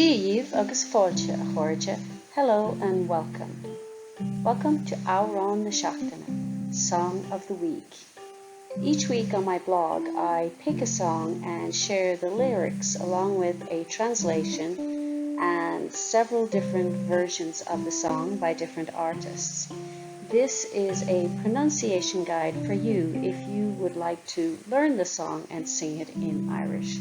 Dia dhaoibh agus fáilte, a chairde, hello and welcome. Welcome to Amhrán na Seachtaine, Song of the Week. Each week on my blog I pick a song and share the lyrics along with a translation and several different versions of the song by different artists. This is a pronunciation guide for you if you would like to learn the song and sing it in Irish.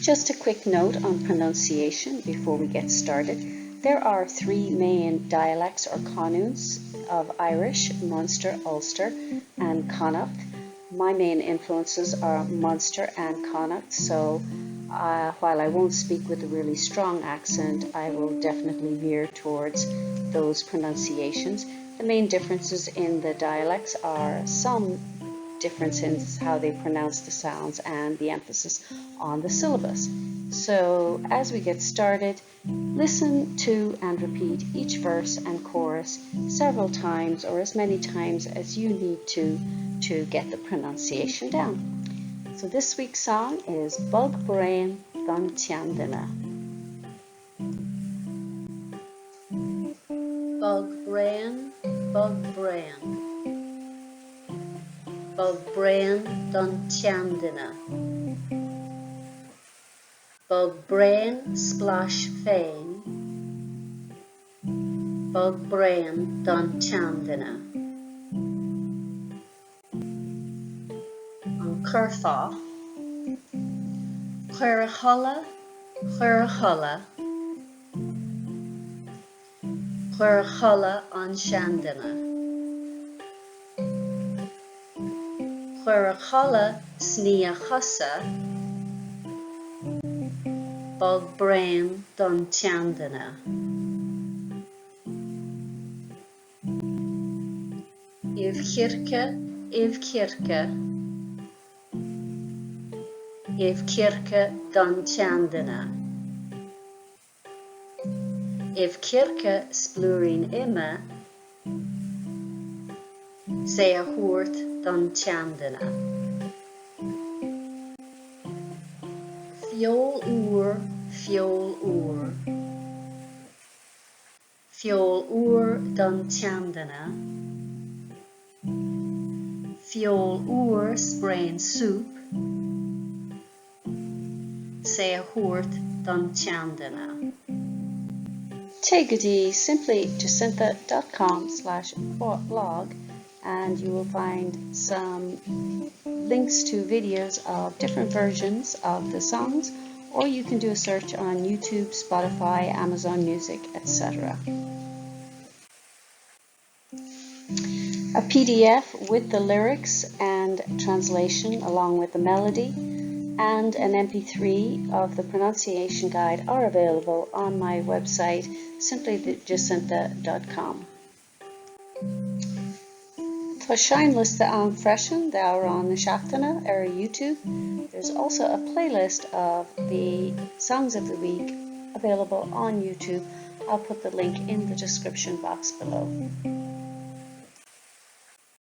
Just a quick note on pronunciation before we get started. There are 3 main dialects or canúints of Irish, Munster, Ulster and Connacht. My main influences are Munster and Connacht, so uh, while I won't speak with a really strong accent, I will definitely veer towards those pronunciations. The main differences in the dialects are some difference in how they pronounce the sounds and the emphasis on the syllabus. So as we get started, listen to and repeat each verse and chorus several times or as many times as you need to to get the pronunciation down. So this week's song is Bog Braon don tSeanduine. Bog braon, bog braon. Bog braon don tseanduine. Bog braon 's blais féin. Bog braon don tseanduine. An curfá. Cuir a chodladh, cuir a chodladh, cuir a chodladh an seanduine. Cuir a chodladh 's nigh a chosa, bog braon don tseanduine. Ubh chirce, ubh chirce, ubh chirce don tseanduine. Ubh chirce 's blúirín ime 's é a thabhairt don tseanduine. Feoil úr, feoil úr. Feoil úr don tseanduine. Feoil úr 's braon súp 's é a thabhairt don tseanduine. Téigh go dtí simplyjacintha dot com slash blog and you will find some links to videos of different versions of the songs or you can do a search on YouTube, Spotify, Amazon Music, etc. A PDF with the lyrics and translation along with the melody and an MP3 of the pronunciation guide are available on my website simplyjacintha.com. Tá seinnliosta ann freisin d'amhrán na seachtaine ar YouTube. There's also a playlist of the songs of the week available on YouTube. I'll put the link in the description box below.